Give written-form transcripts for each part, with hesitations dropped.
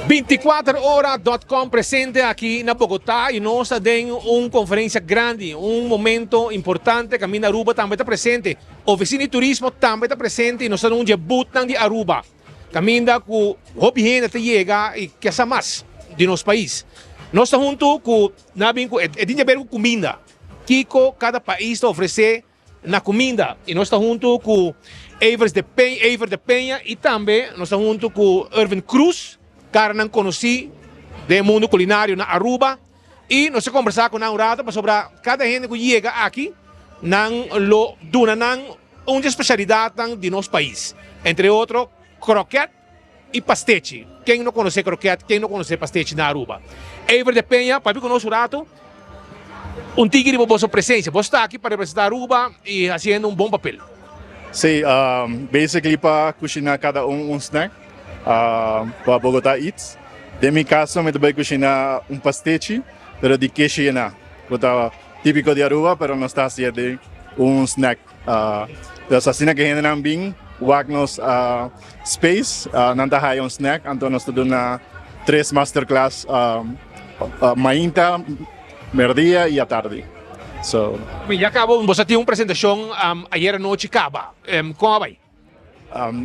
24ora.com presente aki na Bogotá y nos ta den un conferencia grandi, un momento importante caminda Aruba tambe ta presente. Oficina di Turismo tambe ta presente y nos ta den un dje boothnan di Aruba caminda cu hopi hende ta yega y ke sa mas di nos pais. Nos ta hunto cu nan a bin cu e tin di haber cu cuminda, kico cada pais ta ofrece na cuminda y nos ta hunto cu Evers de Peña, Ever de Peña y tambe nos ta hunto cu Ervin Cruz, caranan conoci den e mundo culinario na Aruba y nos ta conversa cu nan un rato pasobra cada hende cu yega aki nan lo duna nan un di e specialidadnan di nos pais, entre otro kroket y pastechi. Ken no conoce kroket, ken no conoce pastechi na Aruba? Ever de Peña, papia cu nos un rato, un tiki riba boso presencia. Bo sta aki pa representa Aruba y haciendo un bon papel. Sí, basically pa cushina cada un un snack pa Bogota Eats. Den mi caso mi ta bay cushina un pastechi pero di keshi yena cu ta tipico di Aruba pero nos ta hacié den un snack. Dus asina ku hendenan bin wak nos space, nan ta haya un snack, anto nos ta duna tres masterclass mainta, merdia i atardi. So. Ya kaba bo sa tin un presentashon ayer anochi kaba, kon a bai?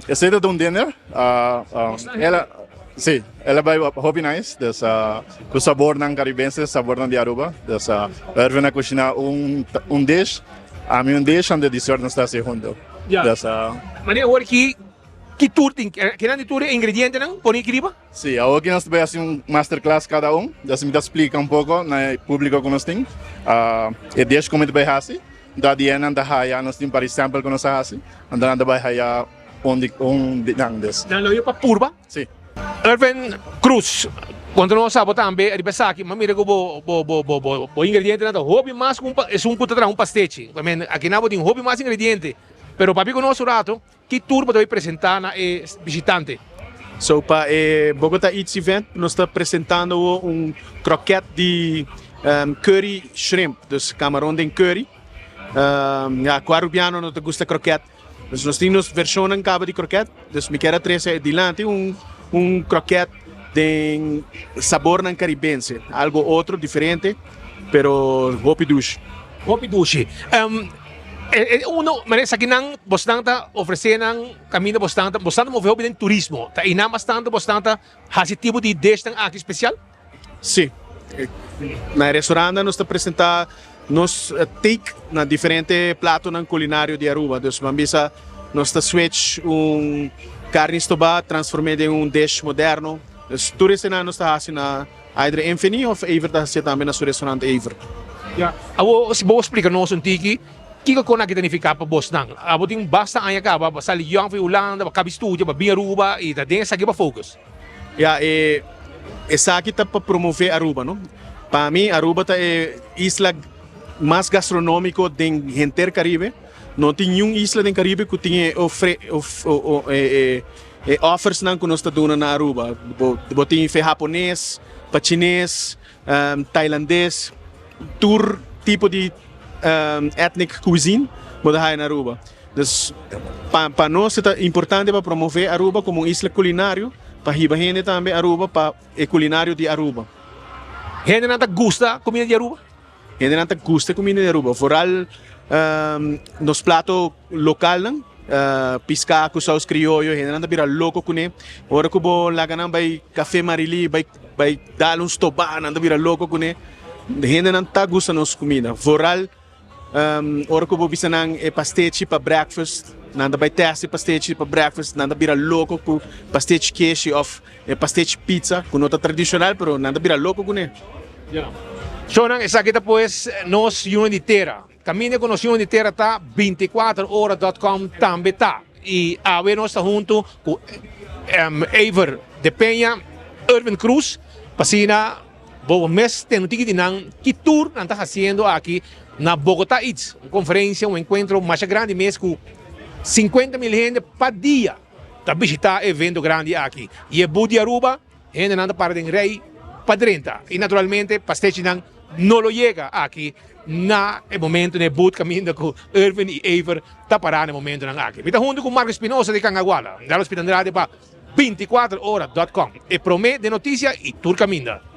Esei ta un dinner, el a si, el a bai hopi nice, dus ku sabornan karibense, sabornan di Aruba, dus Erwin a kushina un dish, ami un dish, anto dessert nos ta hasi hunto. Dus. Manera awor ki ki tur tin, kinan di tur e ingredientenan poni aki riba? Si, awor ki nos ta bai hasi un masterclass kada un, dus mi ta splika un poko na e publiko ku nos tin, e dish ku mi ta bai hasi. Da di nan ta haya nos tin par sample ku nos a hasi, anto nan ta bai haya un di un di nan des. Nan lo yu pa purba? Si. Ervin Cruz, konta nos abo tambe riba esaki, m'a mira ku bo bo bo bo bo bo ingredientenan ta hopi mas ku un esun ku ta traha un pastechi. I mean, akinan bo tin hopi mas ingrediente, pero papia ku nos un rato, Ki tur bo ta bay presenta na e bishitante? So pa e Bogota Eats event nos ta presentando awo un kroket di curry shrimp, dus camaron den curry. Ya cu Arubiano no ta gusta kroket, dus nos tin nos versionnan caba di kroket, dus mi kier a trece dilanti un un kroket den sabornan caribense, algo otro diferente pero hopi dushi. Hopi dushi. E uno, manera esakinan bosnan ta ofresé nan kaminda bosnan ta, bosnan ta move hopi den turismo. Ta einan bastante bosnan ta hasi tipo di deshnan aki spesial? Sí. Na e restaurantnan nos ta presentá nos take na diferente platonan kulinario di Aruba. Dus ban bisa nos ta switch un karni stobá transform'é den un dish moderno. Dus tur esenan nos ta hasi na Either Infini of Ever ta hacié tambe na su restaurant Ever. Ya. Awor si bo splica nos un tiki, kiko kon aki ta nifica pa bosnan? Abo tin basta aña caba, bo a sali yong for Hulanda, bo a caba di studia, bo a bin Aruba y ta den esaki bo a focus. Ya, e esaki ta pa promove Aruba, no? Pa mi Aruba ta e isla mas gastronomico den henter Caribe. No tin niun isla den Caribe cu tin e ofre e E offersnan ku nos ta duna na Aruba, bo bo tin fe hapones, pa chines, tailandes, tur tipo di ethnic cuisine bo ta haya na Aruba. Dus pa pa nos e ta importante pa promove Aruba komo un isla kulinario pa hiba hende tambe Aruba pa e kulinario di Aruba. Hendenan ta gusta kumida di Aruba? Hendenan ta gusta e kumida di Aruba, vooral nos plato lokalnan, piská ku saus krioyo, hendenan ta bira loko kuné. Ora ku bo laga nan bai Café Marily, bai bai dal un stobá, nan ta bira loko kuné. Hendenan ta gusta nos kumida, vooral ora ku bo bisa nan e pastechi pa breakfast, nan ta bai tèst e pastechi pa breakfast, nan ta bira loko ku pastechi keshi òf E pastechi pizza cu no ta tradicional pero nan ta bira loco cune. Shownan esaki ta pues nos yunan di tera. Caminda cu nos yunan di tera ta binticuater ora dot com tambe ta. Y awe nos ta hunto cu Ever de Peña, Erwin Cruz pa asina bo mes tende un tiki di nan ki tur nan ta haciendo aki na Bogota Eats. Un conferencia, un encuentro masha grandi mes cu 50.000 hende pa dia. Ta bishita e evento grandi aki y e booth di Aruba, hendenan ta para den rij pa drenta y naturalmente pastechinan no lo yega aki na e momento na e booth caminda cu Irvin y Ever ta para na e momentonan aki. Mi ta hunto cu Marco Espinosa di Cangaguala, Carlos Pita Andrade pa. 24ora.com. E prome den noticia y tur caminda.